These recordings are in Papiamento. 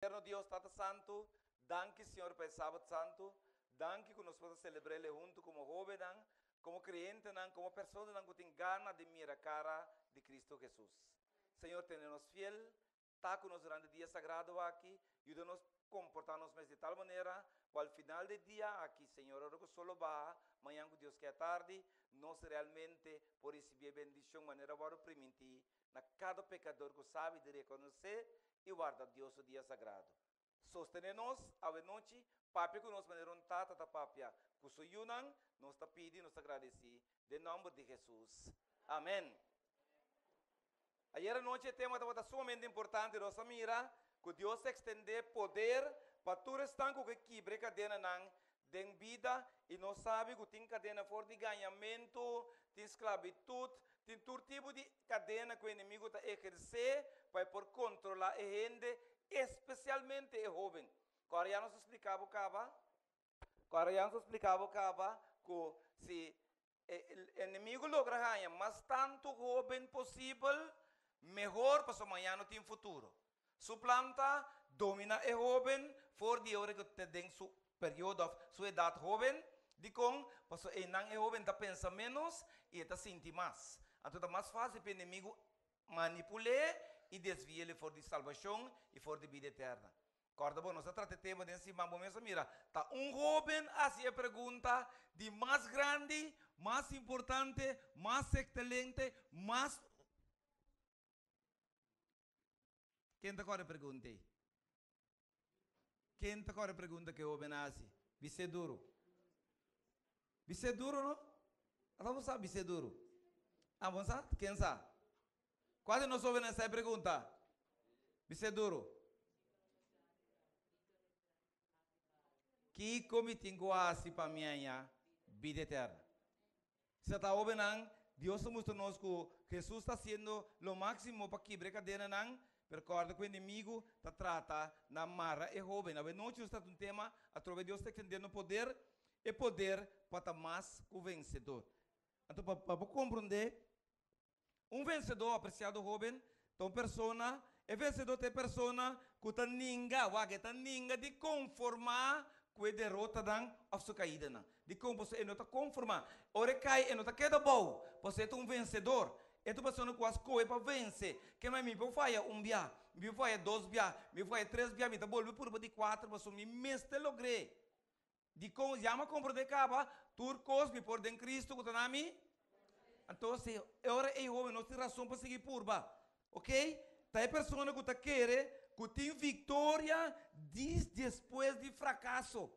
Eterno Dios Tata Santu, danki Señor pa e Sabat Santu, danki ku nos por ta selebr'el huntu komo hóbennan, komo kreyentenan, komo personanan ku tin gana di mira kara di Kristu Hesus. Señor tene nos fiel, ta ku nos durante dia sagrado aki, yuda nos komportá nos mes di tal manera ku al final di e dia aki, Señor, ora ku sol lo baha, mañan ku Dios ke atardi, nos realmente por risibí e bendishon manera wòrdu primintí na kada pekador ku sabi di rekonosé i warda Dios su dia sagrado. Sostené nos awe nochi, papia ku nos manera un tata ta papia ku su yunan, nos ta pidi, nos ta gradisí, den nòmber di Hesus. Amèn. Ayera nochi e tema tabata sumamente importante, nos a mira ku Dios ta ekstendé poder pa tur esnan ku ke kibra e kadenanan den bida i nos sabi ku tin kadena for di gañamentu, tin sklabitut, tin tur tipo di kadena ku e enemigu ta ehersé pa e por kontrolá e hende, espesialmente e hóben. Kòrda ya nos a splika bo kaba? Kòrda ya nos a splika bo kaba ku si e enemigu logra haña mas tantu hóben posibel, mehor pasobra mañana no tin futuro. Su plan ta domina e hóben for di e ora ku ta den su periodo òf su edat hóben. Dikon? Pasobra einan e hóben ta pensa ménos i e ta sinti mas. Anto ta mas fásil pa e enemigu manipul'é i desvi'é for di salbashon i for di bida eterna. Kòrda bo, nos a trata e tema den siman, bo mes a mira, ta un hóben hasi e pregunta di mas grandi, mas importante, mas ekselente, mas. Ken ta kòrda e pregunta ei? Ken ta kòrda e pregunta ku e hóben a hasi? Bis'é duru. Bis'é duru no? Ata bo sa bis'é duru? Ah, bo sa? Ken sa? Kua di nos hóbennan sa e pregunta? Bis'é duru. Kiko mi tin ku hasi pa mi haña bida eterno? Si ta hóbennan, Dios ta mustra nos ku Hesus ta hasiendo lo máksimo pa kibra e kadenanan, pero kòrda ku enemigu ta trata na mara e hóben. Awe nochi nos trata un tema atrobe Dios ta ekstendé nos poder, e poder pa ta mas ku vensedor. Anto pa bo komprondé, Un vensedó, apresiado hóben, ta un persona, e vensedó ta e persona ku ta ninga, wak, e ta ninga di konformá ku e derotanan òf su kaidanan. Dikon? Pasobra e no ta konformá. Ora e kai, e no ta keda bou, pasobra e ta un vensedor. E ta un persona ku a skohe pa vense. Ke mai mi por faya un bia, mi por faya dos bia, mi por faya tres bia, mi ta bolbe purba di kuater pasobra mi mester logr'é. Dikon ya mi a komprondé kaba tur kos mi por den Kristu ku ta na mi? Anto si e ora ei hoben nos tin rason pa sigui purba. Ok, ta e persona ku ta kere ku tin viktoria dis despues di frakaso.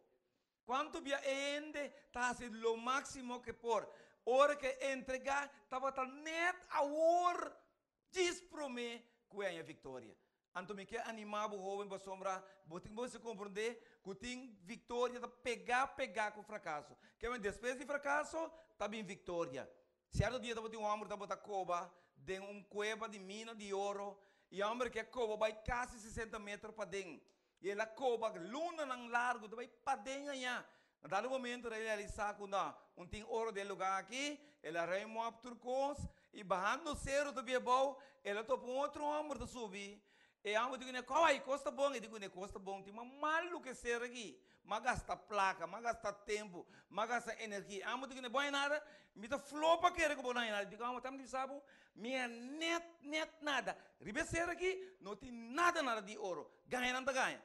Kuantu bia e hende ta hasi lo máksimo ku e por, ora ku e entregá tabata nèt awor Djis promé ku e haña viktoria. Anto mi ke animá bo hóben pasobra bo tin bo mester komprondé ku tin viktoria ta pegá pegá ku frakaso. Ke men despues di frakaso ta bin viktoria. Sierto dia tabatin un hòmber tabata koba den un kueba di mina di oro i e hòmber ke a koba bai kasi sesenta metro paden. I el a koba lunanan largu ta bai paden aña. Na dado momento el a realisá ku no, un tin oro den e lugá aki, el a ruim op tur kos i bahando seru ta bia abou, el a topa un otro hòmber ta subi. E hòmber di kuné, Kòi, kos ta bon? E di kuné, Kos ta bon, tin mas malu ku e seru aki. M'a gasta plaka, m'a gasta tempu, m'a gasta energia. E hòmber di kuné, Bo haña nada? Mi ta flou pa kere ku bo no haña nada. E di ku, Hòmber, ta mi bisa bo, mi haña nèt, nèt nada. Riba e seru aki no tin nada, nada di oro. Gaña nan ta gaña.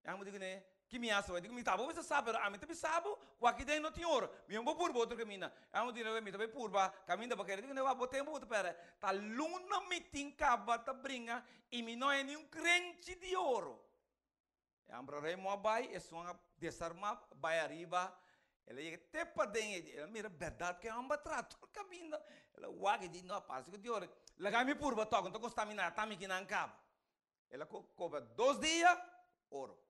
E hòmber di kuné, Ki mi hasi? E di ku, Mi ta bo bisa sa, pero ami ta bisa bo ku aki den no tin oro. Mi no por purba otro kaminda. E hòmber di kuné, Mi ta bai purba kaminda pa kere. E di kuné, Wak, bo tempu bo ta pèrdè. Ta luna mi tin kaba ta bringa i mi no haña ni un krenchi di oro. E hòmber a rei moa bai, esun a desarmá bai ariba. El a yega te paden, el a mira bèrdat ku e hòmber a traha tur kaminda. El a wak i di, No, parse ku di oro. Laga mi purba tòg, no ta kostá mi nada, ta mi kinan kaba. El a kobra dos dia oro.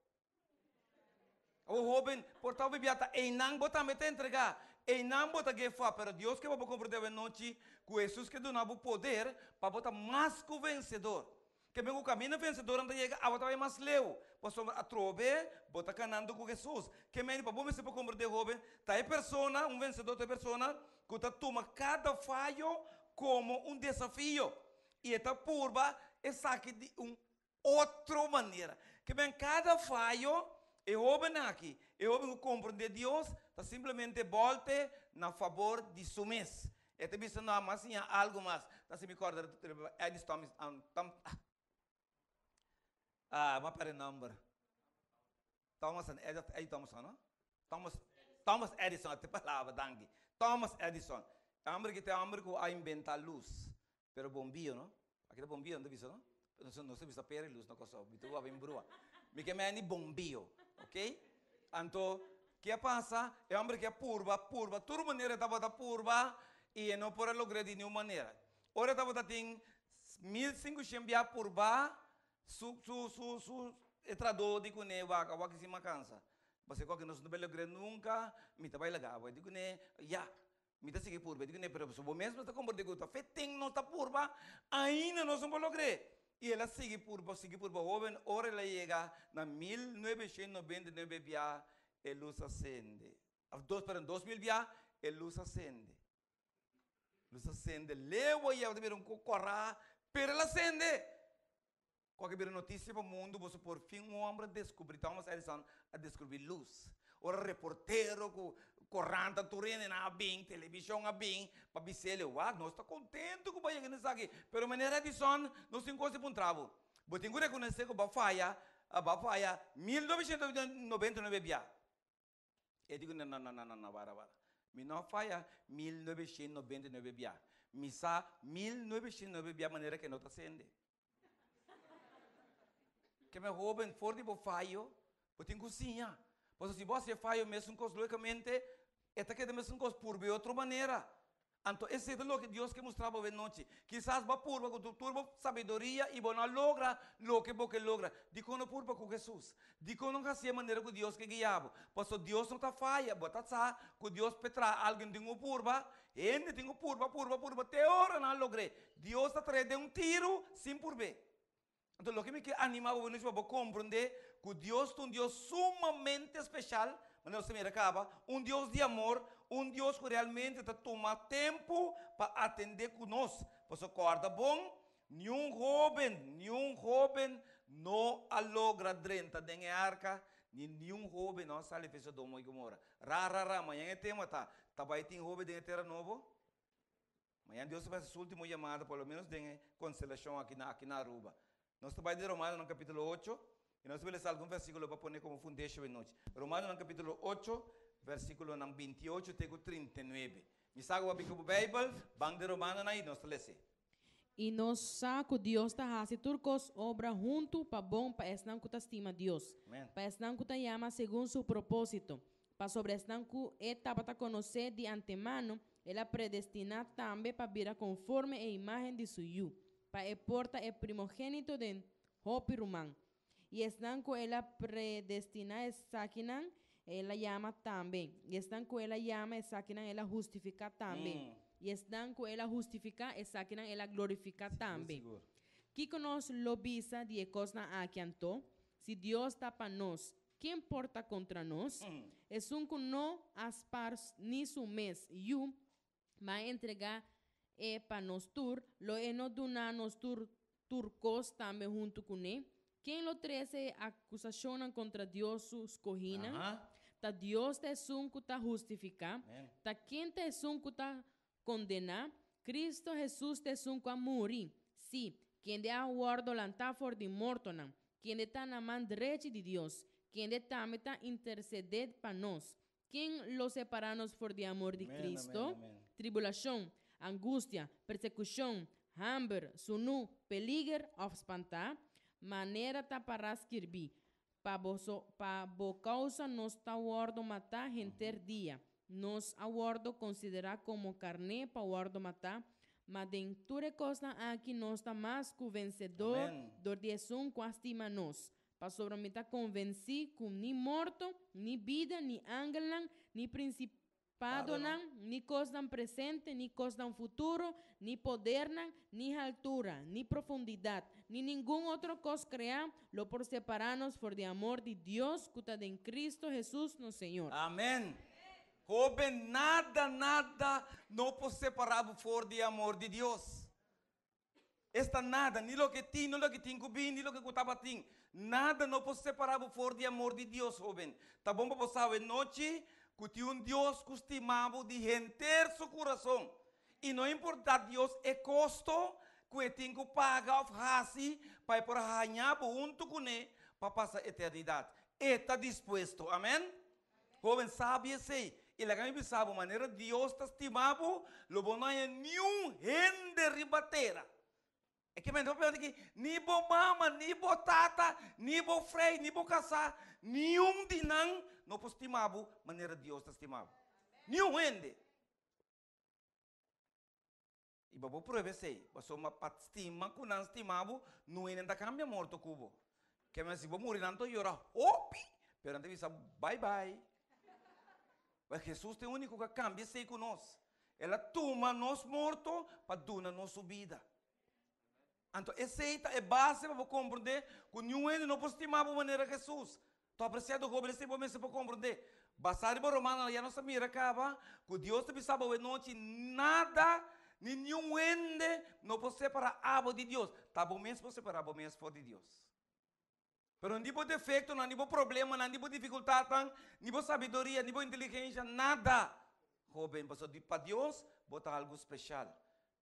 Awor hoben, por ta hopi bia ta einan bo tambe ta entregá, einan bo ta give up, pero Dios ke pa bo komprendé awenochi ku Hesus ke duna bo poder pa bo ta mas ku vensedor. Ke men ku kaminda vensedornan ta yega, abo ta bai mas leu, pasobra atrobe bo ta kanando ku Hesus. Ke men pa bo mester por komprendé hoben, ta e persona, un vensedor ta e persona ku ta tuma kada fayo komo un desafio. I e ta purba esaki di un otro manera. Ke men kada fayo, e hoben aki, e hoben ku komprendé Dios, ta simplemente bòlte na fabor di su mes. E ta bisa, No, m'a siña algu mas. Ta si mi kòrda Eddie Thomas, Tom, ah, m'a pèrdè nòmber. Thomas and Eddie, Eddie Thompson, no? Thomas, Thomas Edison, te palabra, danki. Thomas Edison. E homber ki ta e homber ku a inventa lus. Pero bombio, no? Aki ta bombio, no ta bisa, no? Nos, nos ta bisa pere lus na Kòrsou. Mi ta wak bin brua. Mi ke meni bombio, ok? Anto, ke a pasa? E homber ki a purba, purba, tur manera e tabata purba i e no por a logr'é di niun manera. Ora e tabata tin 1500 bia purba, Su su su su e tradó di kuné wak a wak si makansa. Pasobra ku nos no bai logr'é nunka, mi ta bai laga bo. E di kuné, ya, mi ta sigui purba. E di kuné, pero bo mes ta komprendé ku ta fe ten nos ta purba, ainda nos no por logr'é. I el a sigui purba, sigui purba. Hóben, ora el a yega na 1999 bia e lus a sende. Òf dos, perdon, 2000 bia e lus a sende. Lus a sende leu ayá, bo ta mira un kos kòrá, pero el a sende. Kòke bira notisia pa mundu, boso por fin un hòmber a deskubrí, Thomas Edison a deskubrí lus. Ora reportero ku korant a tur hende nan a bin, televishon a bin pa bis'el, wak, nos ta kontentu ku bo a yega na esaki, pero meneer Edison, nos tin kos di puntra bo. Bo tin ku rekonosé ku bo a faya, bo a faya 1999 bia. E di ku no, no, no, no, no, wara, wara. Mi no a faya 1999 bia. Mi sa 1909 bia manera ke no ta sende. Ke mi hoben, for di bo fayo, bo tin ku siña. Pasobra si bo hasi e fayo mesun kos, logikamente e ta keda mesun kos, purba e otro manera. Anto esei ta loke Dios ke mustra bo awe-nochi. Kisas bo a purba ku tur bo sabiduria i bo no a logra loke bo ke logra. Dikon no purba ku Hesus? Dikon no hasi e manera ku Dios ke guia bo? Pasobra Dios no ta faya. Bo ta sa ku Dios pe traha algu tin ku purba? Hende tin ku purba, purba, purba te ora nan a logr'é. Dios ta trae den un tiru sin purb'é. Anto loke mi ke anima bo awe-nochi pa bo komprondé ku Dios ta un Dios sumamente speshal, manera nos ta mira kaba, un Dios di amor, un Dios ku realmente ta tuma tempu pa atendé ku nos. Pasobra kòrda bon, niun hóben, niun hóben no a logra drenta den e arka, ni niun hóben no a sali for Sodoma i Gomora. Ra, ra, ra, mañan e tema ta, Ta bai tin hóben den e tera nobo? Mañan Dios ta bai hasi su ultimo yamada, por lo menos den e konstelashon aki na aki na Aruba. Nos ta bai di Romanonan kapítulo ocho, i nos ta bai lesa algun vèrsikulo pa pone komo fundesho e nochi. Romanonan kapítulo ocho, vèrsikulonan 28 te ku 39. Mi sa ku bo a bin ku bo Beibel, ban di Romanonan i nos ta les'é. I nos sa ku Dios ta hasi tur kos obra huntu pa bon pa esnan ku ta stima Dios, pa esnan ku ta yama segun su propósito. Pasobra esnan ku e tabata konosé di antemano, el a predestiná tambe pa bira konforme e imágen di su Yu, pa e por ta e primogénito den hopi ruman. I esnan ku el a predestiná esakinan, el a yama tambe. I esnan ku el a yama, esakinan el a hustifiká tambe. I esnan ku el a hustifiká, esakinan el a glorifiká tambe. Kiko nos lo bisa di e kosnan aki anto? Si Dios ta pa nos, ken por ta kontra nos? Esun ku no a spar ni su mes yu, ma a entregá e pa nos tur, lo e no duna nos tur tur kos tambe huntu kuné? Ken lo trese e akusashonnan kontra Dios su skohínan? Ta Dios ta esun ku ta hustifiká. Ta ken ta esun ku ta kondená? Kristu Hesus ta esun ku a muri, sí, kende a wòrdu lantá for di mortonan, kende ta na man drechi di Dios, kende tambe ta intersedé pa nos. Ken lo separá nos for di amor di Cristo? Tribulashon, angustia, persekushon, hamber, sunú, peliger òf spantá? Manera ta pará skirbí, Pa boso, pa bo kousa nos ta wòrdu matá henter dia, nos a wòrdu konsiderá komo karné pa wòrdu matá. Ma den tur e kosnan aki nos ta mas ku vensedor dor di esun ku a stima nos. Pasobra mi ta konvensí ku ni morto, ni bida, ni angelnan, ni prinsipadonan, ni kosnan presente, ni kosnan futuro, ni podernan, ni haltura, ni profundidat, ni ningun otro kos kreá lo por separá nos for di amor di Dios ku ta den Kristu Hesus nos Señor. Amen. Hoben, nada, nada no por separá bo for di e amor di Dios. Esta nada, ni loke tin, ni loke tin ku bin, ni loke ku tabatin. Nada no por separá bo for di amor di Dios, hóben. Ta bon pa bo sa awe nochi ku tin un Dios ku stima bo di henter su kurason. I no importá Dios e kosto ku e tin ku paga òf hasi pa e por haña bo huntu kuné pa pasa eternidat. E ta dispuesto. Amèn. Hóben, sabi esei, i laga mi bisa bo, manera Dios ta stima bo, lo bo no haña niun hende riba tera. E ke mente papia aki, ni bo mama, ni bo tata, ni bo frei, ni bo kasá, niun di nan no por stima bo manera Dios ta stima bo. Niun hende. I bo por prueba esei, pasobra pa stima ku nan stima bo, no hende ta kambia morto ku bo. Keme si bo muri nan ta yora hopi, pero nan ta bisa bai bai. Pero Jesus ta e úniko ku a kambia esei ku nos. El a tuma nos morto pa duna nos su bida. Anto esei ta e base pa bo komprendé ku niun hende no por stima bo manera Jesus. To apresiado hoben esei bo mester por komprendé. Basá riba Romanonan ya nos a mira kaba ku Dios ta bisa bo awenochi nada ni niun hende no por separá abo di Dios. Ta bo mes por separá bo mes for di Dios. Pero ni bo defektonan, ni bo problemanan, ni bo difikultatnan, ni bo sabiduria, ni bo inteligensha, nada, hoben, pasobra pa Dios bo ta algu speshal.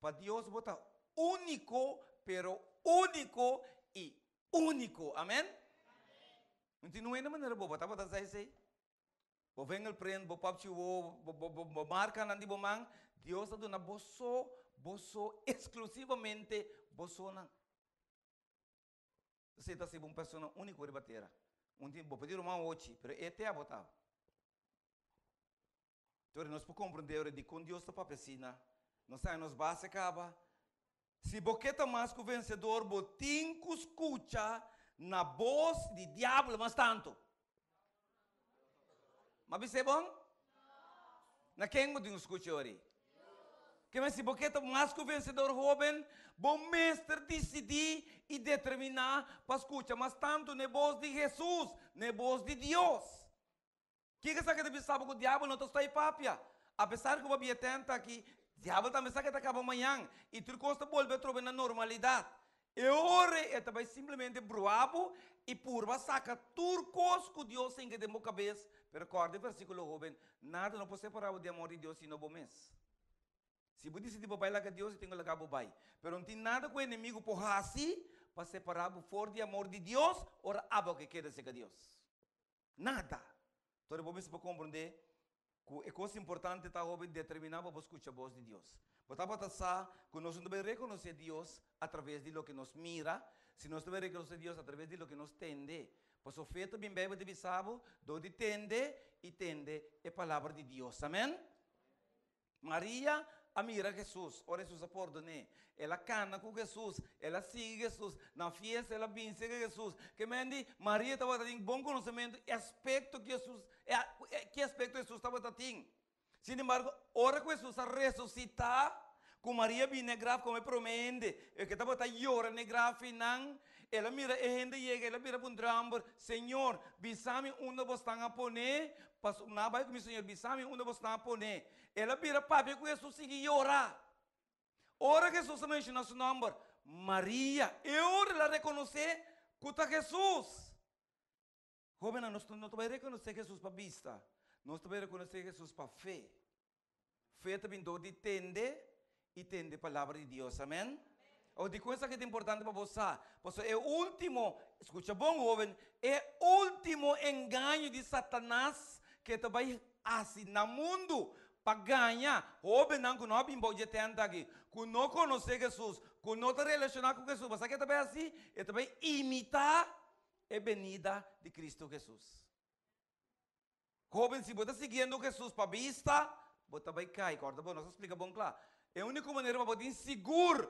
Pa Dios bo ta úniko, pero úniko i úniko. Amen? No tin nuende manera bo tabata sa esei. Bo vingerprint, bo papchi wowo, bo, bo, bo, bo markanan di bo man, Dios a duna bo so, bo so, eksklusivamente bo sonan. Esei ta hasibo un persona úniko riba tera. Un tin, bo por tin ruman ochi, pero e te abo ta. Tori nos por komprendé ora dikon Dios ta papia asina. Nos ta haña nos base kaba. Si bo ke ta mas ku vensedor, bo tin ku skucha na bos di diablo mas tantu. M'a bis'é bon? Na ken bo tin ku skucha ori? Ke si bo ke ta mas ku vensedor hóben, bo mester disidí i determiná pa skucha mas tantu na e bos di Hesus, na e bos di Dios. Kiko esaki ta bisa bo ku diabel no ta stoi papia? Apesar ku bo bia tenta aki, diabel tambe sa ke ta kaba mañan i tur kos ta bolbe atrobe na normalidat. E ora e ta bai simplemente brua bo i purba saka tur kos ku Dios hinka den bo kabes. Pero kòrda e versíkulo, hóben, Nada no por separá bo di amor di Dios sino bo mes. Si bo disidí pa bai laga Dios, e tin ku laga bo bai. Pero no tin nada ku e enemigu por hasi pa separá bo for di amor di Dios ora abo ke keda serka Dios. Nada. Tori bo mester por komprondé ku e kos importante ta hopi determiná pa bo skucha bos di Dios. Bo tabata sa ku nos no ta bai rekonosé Dios atraves di loke nos mira, si nos ta bai rekonosé Dios atraves di loke nos tende. Pasobra fe ta bin Beibel ta bisa bo dor di tende i tende e palabra di Dios. Amen. Maria a mira Hesus ora Hesus a pordon'é. El a kana ku Hesus, el a sigui Hesus, na fiesta el a bin serka Hesus. Ke men di, Maria tabata tin bon konosementu e aspekto ku Hesus, ki aspekto Hesus tabata tin. Sin embargo, ora ku Hesus a resusitá, ku Maria bini na e graf komo e promé hende, e ke tabata yora na e graf einan, el a mira e hende yega, el a bira puntra hamber, Señor, bisa mi unda bo stan a pon'é? Pasobra nan a bai ku mi, Señor, bisa mi unda bo stan a pon'é. El a bira papia ku Hesus sigui yora. Ora Hesus a menshoná su nòmber, Maria, e ora el a rekonosé ku ta Hesus. Hóbennan, nos no ta bai rekonosé Hesus pa bista, nos ta bai rekonosé Hesus pa fe. Fe ta bin dor di tende i tende palabra di Dios. Amèn? Awor, dikon esaki ta importante pa bo sa? Pasobra e último, skucha bon hóben, e último engaño di Satanas ke ta bai hasi na mundu pa gaña hóbennan ku no a bin bou dje tènt aki, ku no konosé Hesus, ku no ta relashoná ku Hesus, bo sa ke e ta bai hasi? E ta bai imitá e benida di Kristu Hesus. Hóben, si bo ta siguiendo Hesus pa bista, bo ta bai kai. Kòrda bo, nos a splika bon kla. E úniko manera pa bo tin sigur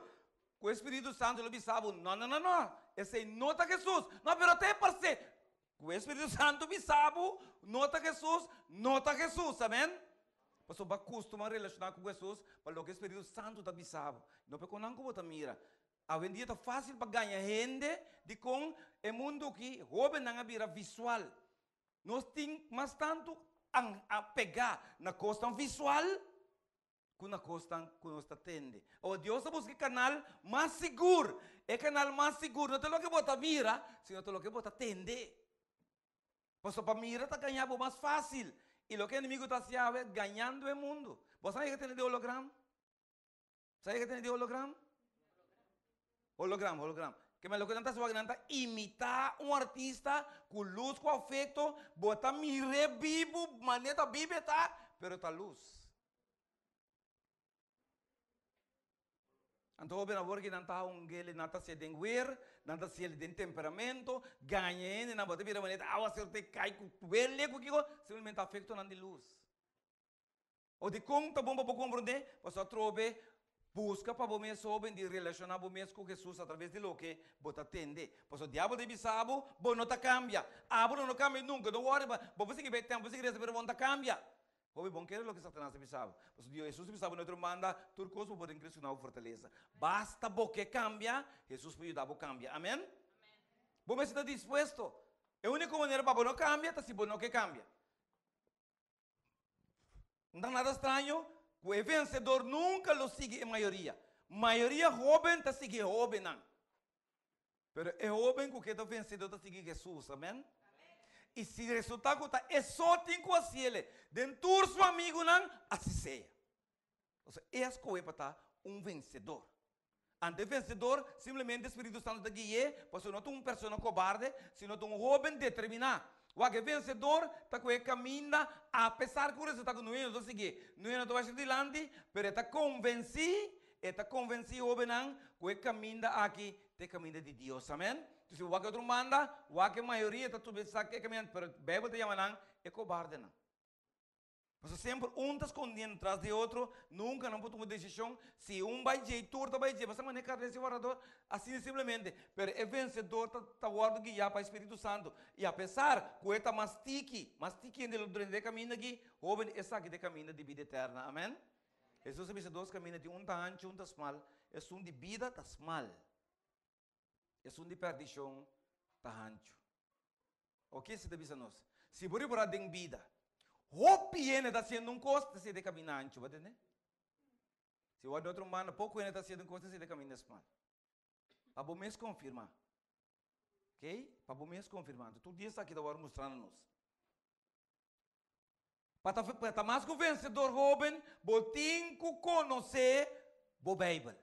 ku e Spiritu Santu lo bisa bo, No, no, no, no, esei no ta Hesus. No, pero ta e parse. Ku e Spiritu Santu bisa bo, no ta Hesus, no ta Hesus. Amèn? Pasobra bo a kustuma relashoná ku Hesus pa loke e Spiritu Santu ta bisa bo, no pa e konan ku bo ta mira. Awendia ta fásil pa gaña hende dikon e mundu aki hóbennan a bira visual. Nos tin mas tantu a pegá na kosnan visual. Ku na kosnan ku nos ta tende. Awa Dios ta buska e kanal mas sigur. E kanal mas sigur no ta loke bo ta mira, sino ta loke bo ta tende. Pasobra pa mira ta gaña bo mas fásil. I loke enemigu ta hasi awe, gañando e mundu. Bo sa yega tende di hologram? Sa yega tende di hologram? Hologram, hologram. Ke men loke nan ta hasi wak nan ta imitá un artista ku lus, ku afekto, bo ta mir'é bibu, manera ta bibu e ta, pero ta lus. Anto hopi awor ki nan ta hungele, nan ta hasié den weer, nan ta hasié den temperamento, gaña hende, nan bo ta bira manera awaseru ta kai ku wele ku kiko, simplemente afektonan di lus. O dikon ta bon pa bo komprondé? Pasobra atrobe buska pa bo mes hoben di relashoná bo mes ku Hesus atraves di loke bo ta tende. Pasobra diabel ta bisa bo, bo no ta kambia. Abo lo no kambia nunka. No wòri, bo por sigui bai tèmpel, sigui resa, pero bo no ta kambia. Hopi bon kere loke Satanas ta bisa bo. Pasobra Dios, Hesus ta bisa bo na otro banda, tur kos bo por den Cristo ku na bo fortalesa. Basta bo ke kambia, Hesus por yuda bo kambia. Amen? Bo mester ta dispuesto. E úniko manera pa bo no kambia ta si bo no ke kambia. No ta nada straño ku e vensedor nunka lo sigui e mayoria. Mayoria hóben ta sigui e hóbennan. Pero e hóben ku ke ta vensedor ta sigui Hesus. Amen? I si resulta ku ta e so tin ku hasiele den tur su amigunan, asi sea. Pasobra e a skohe pa ta un vensedor. Ante e vensedor, simplemente Spiritu Santu ta gui'é, pasobra no ta un persona kobarde, sino ta un hóben determiná. Wak e vensedor ta ku e kaminda, apesar ku resulta ku Noe no ta siguié. Noe no ta wak dilanti, pero e ta konvensí, e ta konvensí hóbennan ku e kaminda aki ta e kaminda di Dios. Amèn. Entonces, si bo wak e otro banda, wak e mayoria ta tubi sa ku e kaminda, pero Beibel ta yama nan e kobardenan. Pasobra semper un ta skondiendo tras di otro, nunka nan por tuma desishon. Si un bai djei, tur ta bai djei. Pasobra manera karné sin wardador, asina simplemente. Pero e vensedor ta ta wòrdu guiá pa e Spiritu Santu. I apesar ku e ta mas tiki, mas tiki hende lo drenta e kaminda aki, hóben, esaki ta e kaminda di bida eterna. Amèn. Hesus a bisa dos kaminda tin, un ta hanchu, un ta smal. Esun di bida ta smal. Esun di perdishon ta hanchu. Oke si ta bisa nos, si bo ripará den bida, hopi hende ta hasiendo un kos, ta siente kaminda anchu, bo tende? Si wak di otro banda, poko hende ta hasiendo un kos, ta siente kaminda smal. Pa bo mes konfirmá. Oke? Pa bo mes konfirmá. Anto tur dia esaki ta wòrdu mustrá na nos. Pa ta, pa ta mas ku vensedor hóben, bo tin ku konosé bo Beibel.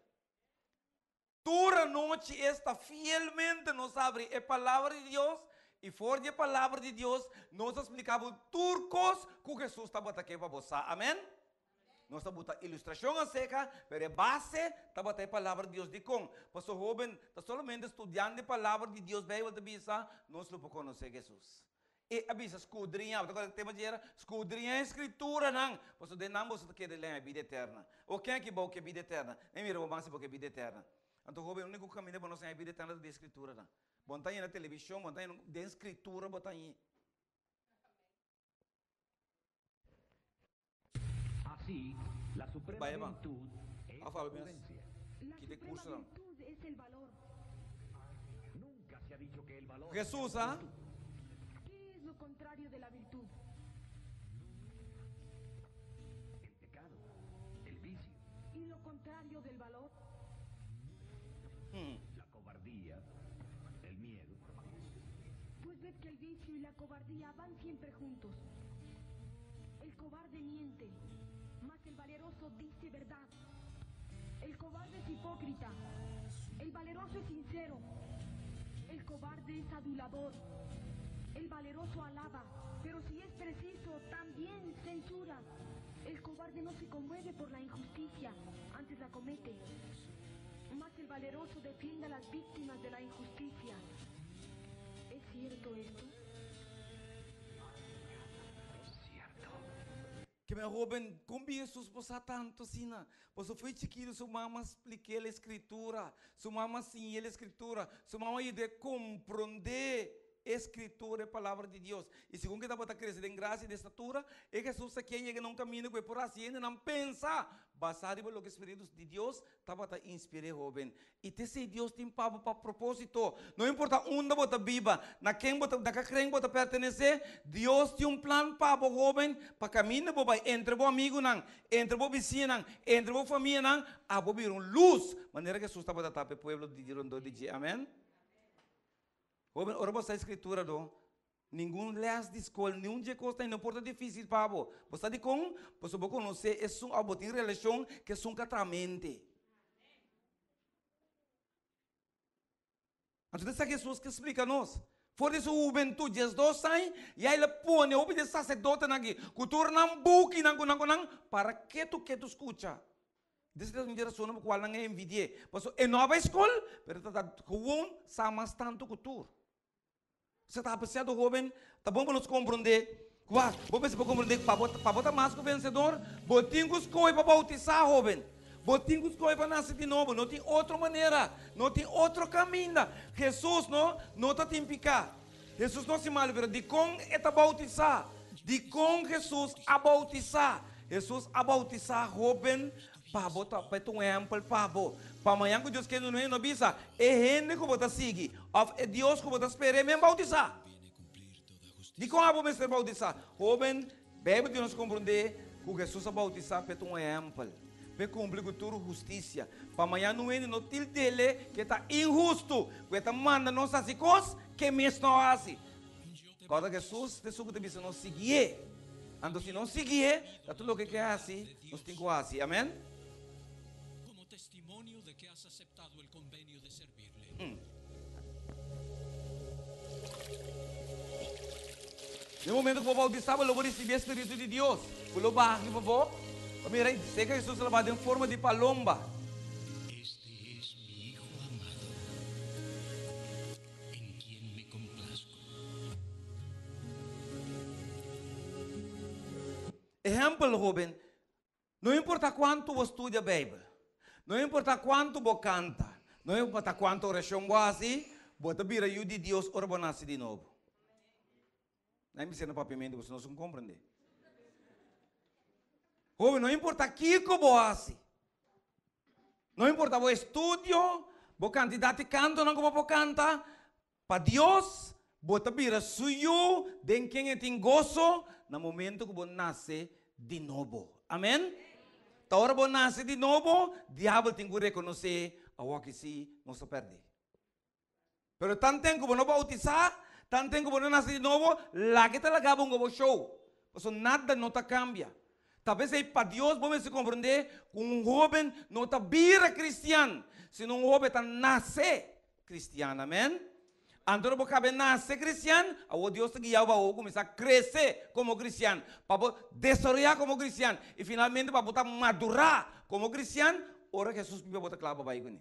Tur anochi esta fielmente nos abri e Palabra di Dios i for di e Palabra di Dios nos a splika bo tur kos ku Hesus tabata ke pa bo sa. Amen? Nos ta buta ilustrashon aserka, pero e base tabata e Palabra di Dios. Dikon? Pasobra hoben ta solamente studiando e Palabra di Dios, Beibel ta bisa, nos lo por konosé Hesus. E a bisa, Skudriñá, bo ta kòrda tema dje era? Skudriñá e Skrituranan, pasobra den nan boso ta kere lei bida eterna. O ken aki bou ke bida eterna? Mi mira bo ban si bo ke bida eterna. Anto hoben, úniko kaminda pa nos haña bida eterna ta den Skrituranan. Bo no ta haña na televishon, bo no ta haña den Skritura bo ta hañ'é. Así, la suprema Vaya ban. virtud es A la fala mes. prudencia. La Ki de suprema cursonan. virtud es el valor. Nunca se ha dicho que el valor sea Jesús una a. virtud. ¿Qué es lo contrario de la virtud? El pecado, el vicio. ¿Y lo contrario del valor? La cobardía, el miedo. Pues ved que el vicio y la cobardía van siempre juntos. El cobarde miente, mas el valeroso dice verdad. El cobarde es hipócrita, el valeroso es sincero. El cobarde es adulador, el valeroso alaba, pero si es preciso, también censura. El cobarde no se conmueve por la injusticia, antes la comete. Mas el valeroso defiende a las víctimas de la injusticia. ¿Es cierto esto? Es cierto. Ke men hoben, kon bin Hesus por sa tantu asina? Pasobra foi chikitu su mama splik'é e Skritura, su mama siñ'é e Skritura, su mama yud'é komprondé. E Scritura, e Palabra di Dios. I segun ku e tabata krese den grasia i den statura, e Hesus ta kier yega na un kaminda ku e por hasi hendenan pensa basá riba loke spiritu di Dios tabata inspir'é hóben. I te esei Dios tin pa bo pa propósito. No importa unda bo ta biba, na ken bo ta, na ka kren bo ta pertenesé, Dios tin un plan pa bo hóben, pa kaminda bo bai entre bo amigunan, entre bo bisiñanan, entre bo famianan, abo bira un lus, manera Hesus tabata ta pa e pueblo di rondó di dje. Amèn. Hóben, ora bo sa e Skritura do, ningun lès di skol, niun dje kos ta no por ta difísil pa bo. Bo sa dikon? Pasobra bo konosé esun òf bo tin relashon ku esun ku a traha mente. Anto ta esaki Hesus ke splika nos. For di su hubentut, 12 aña, ya el a pone hopi di e saserdotenan aki ku tur nan bukinan ku nan ku nan para ketu ketu skucha. Desde ta un di rason pa kual nan a envidi'é. Pasobra e no a bai skol, pero e ta ta gewoon sa mas tantu ku tur. Sa ta apresiado hoben, ta bon pa nos komprondé kua. Bo mester por komprondé pa bo pa bo ta mas ku vensedor, bo tin ku skohe pa boutisá hoben. Bo tin ku skohe pa nase di nobo. No tin otro manera, no tin otro kaminda. Hesus no no ta tin piká. Hesus no hasi malu, pero dikon e ta boutisá? Dikon Hesus a boutisá? Hesus a boutisá hóben pa bo ta pa e ta un ehèmpel pa bo. Pa mañan ku Dios kende un hende no bisa, E hende ku bo ta sigui òf e Dios ku bo ta spera e men boutisá. Dikon abo mester boutisá? Hóben, Beibel di nos komprondé ku Hesus a boutisá pa e ta un ehèmpel, pa e kumpli ku tur hustisia. Pa mañan un hende no tild'é ku e ta inhustu, ku e ta manda nos hasi kos ku e mes no a hasi. Kòrda Hesus ta esun ku ta bisa nos siguié. Anto si nos siguié, ta tur loke ke hasi, nos tin ku hasi. Amèn? Den momento ku bo boutisá, bo lo bo risibí e spiritu di Dios, ku lo baha riba bo. Bo mira, seka Hesus a baha den forma di palomba. Este es mi Hijo amado, en quien me complazco. Ehèmpel, Hóben, no importá kuantu bo studia Beibel, no importá kuantu bo kanta, no importá kuantu orashon bo hasi, bo ta bira yu di Dios ora bo nase di nobo. Nan bisa na papiamentu pasobra nos no komprendé. Hóben, no importá kiko bo hasi, no importá bo estudio, bo kantidat di kantonan ku bo por kanta, Pa Dios, bo ta bira su yu den ken e tin goso na momento ku bo nase di nobo. Amen? Ta ora bo nase di nobo, diabel tin ku rekonosé, Awor si nos a pèrdí. Pero tanten ku bo no boutisá, tanten ku bo no nase di nobo, laga e ta laga bo un gobo show. Pasobra nada no ta kambia. Ta p'esei pa Dios bo mester komprondé ku un hóben no ta bira kristian, sino un hóben ta nase Cristian, amen. Anto lo bo cabe nace cristian, awor Dios ta guia bo pa bo cuminsa crece como cristian, pa bo desaroya como cristian y finalmente pa bo ta madura como cristian, ora Jesus biba bo ta cla pa bay cune.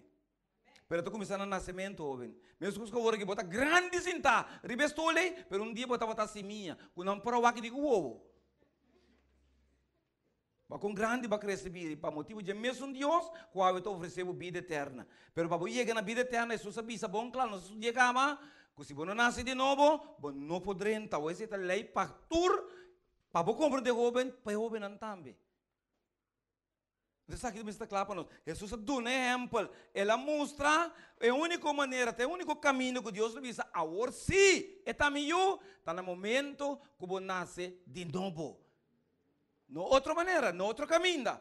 Pero ta cuminsa na nacemento, hoben. Mescos cu awor aki bo ta grandi sinta riba e stoel ey, pero un dia bo tabata simia cu nan por a wak di cu wowo. Bo kon grandi bo a krese bira i pa motibu dje mesun Dios ku awe ta ofresé bo bida eterna. Pero pa bo yega na bida eterna, Hesus a bisa bon kla, nos a studia kaba, ku si bo no nase di nobo, bo no por drenta. Awor esei ta lei pa tur, pa bo komprendé hóben, pa e hóbennan tambe. Entonces esaki ta mester ta kla pa nos. Hesus a duna ehèmpel. El a mustra e úniko manera, ta e úniko kaminda ku Dios lo bisa, awor sí, e ta mi yu, ta na momento ku bo nase di nobo. No otro manera, no otro caminda.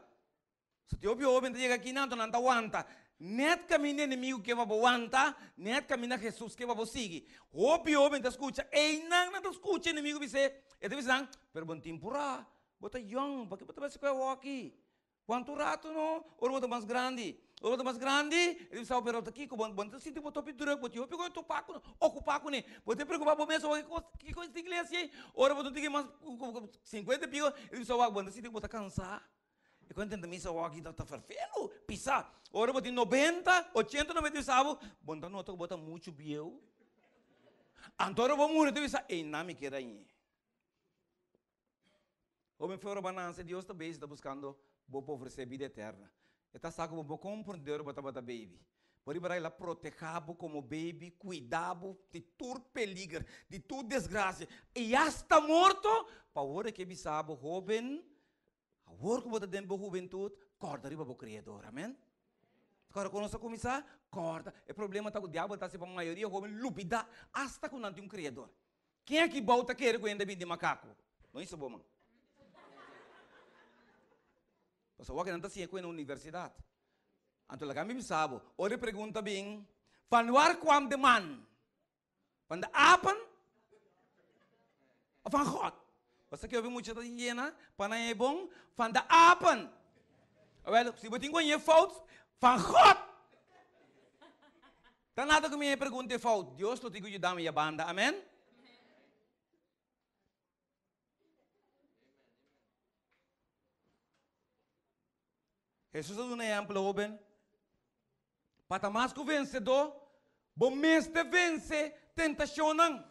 So tin hopi hoben ta yega aki nan, nan ta wanta. Net caminda enemigo ke pa bo wanta, net caminda Jesus ke pa bo sigui. Hopi hoben ta scucha, eynan nan ta scucha enemigo bis'é, e ta bisa nan, pero bo no tin purá, bo ta yong, paki bo ta bai scohe awoki? Cuanto rato no, ora bo ta mas grandi. Ora bo ta mas grandi, e ta bisa, pero ta kico, bo no ta sinti bo ta hopi druk, bo tin hopi cosa topa cu, ocupa cune. Bo ta preocupa bo mes, oye, kico esta iglesia ei? Ora bo ta tin mas 50 y pico, e ta bisa, wak, bo no ta sinti cu bo ta cansa? E cu tenta misa wak ta ferfelu, pisa. Ora bo tin 90, 80, 90, bisa bo, bo no ta nota cu bo ta mucho bieu? Anto ora bo muri, ta bisa, ei, na mi keda añe. Hoben fe ora bo a nanse, Dios ta bezig ta buskando bo pa ofresé bida eterna. E ta sa ku bo por komprendé ora bo tabata baby. Por riba el a protehá bo komo baby, kuidá bo di tur peliger, di tur desgrasia i asta morto, pa awor e ke bisa bo, Hóben, awor ku bo ta den bo hubentut, kòrda riba bo Kreador. Amèn. Kòrda kon nos a kuminsá? Kòrda. E problema ta ku diabel ta hasi pa mayoria hóben lubidá asta ku nan tin un Kreador. Ken aki bou ta kere ku hende a bini di makaku? No hisa bo man. Pasobra wak nan ta siña ku e na universidat. Anto laga mi bisa bo, ora e pregunta bin, Van waar kwam de man? Van de apen of van God? Bo sa ke hopi mucha ta yena pa nan e bon? Van de apen. Awel, si bo tin ku haña e fout, van God! Ta nada ku mi haña e pregunta e fout. Dios lo tin ku yuda mi ya banda. Amen? Hesus a duna ehèmpel hóben, Pa ta mas ku vensedó, bo mester vense tentashonnan.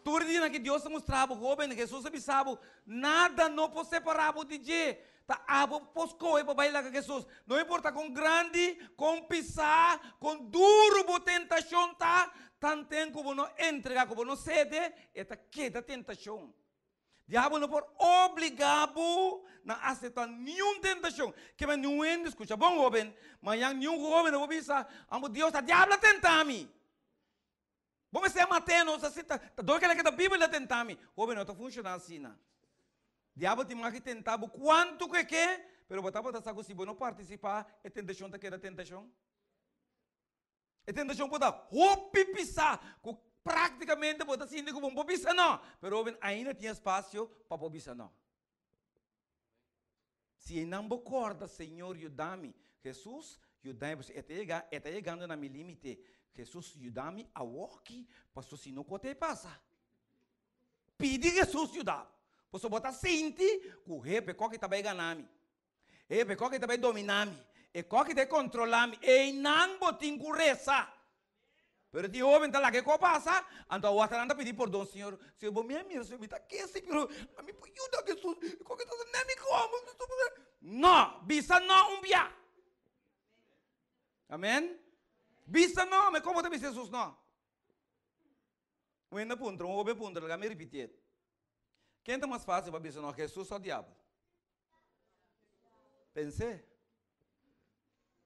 Tur e dianan ki Dios a mustra bo hóben, Hesus a bisa bo, nada no por separá bo di dje. Ta abo por skohe pa bai laga Hesus. No importa kon grandi, kon pisá, kon duru bo tentashon ta, tanten ku bo no entregá, ku bo no sede, e ta keda tentashon. Diabel no por obligá bo na aseptá niun tentashon. Kema niun hende skucha bon, hóben. Mañan niun hóben no por bisa, Amo Dios, ta diabel a tentá mi. Bo mester a mat'é, no sa si ta dor kila ke ta Biblia a tentá mi. Hóben, no ta funshoná asina. Diabel tin mas ki tentá bo kuantu ku e ke, pero bo tabata sa ku si bo no partisipá, e tentashon ta keda tentashon. E tentashon por ta hopi pisá ku práktikamente bo ta sinti ku bo no por bisa nò. Pero hoben ainda tin espasio pa bo bisa nò. Si einan bo kòrda, Señor yuda mi. Hesus yuda mi pasobra e ta yega, e ta yegando na mi límite. Hesus yuda mi awoki pasobra si no kote e pasa. Pidi Hesus yuda bo pasobra bo ta sinti ku hepe koki ta bai gana mi. E e koki ta bai dominá mi. E koki ta kontrolá mi. Einan bo tin ku resa. Pero tin hóben ta laga e kos pasa, anto awor nan ta pidi pordon, Señor, Señor, bo mi a mira, Señor, mi ta kesi, pero ami por yuda Jesús. E koki ta nè mi komo. No! Bisa no un bia. Amen? Bisa no, me komo ta bisa Jesús no? Un hende a puntra, un hoben a puntra, laga mi ripitié. Ken ta mas fácil pa bisa no, Jesús o diabel? Pensé.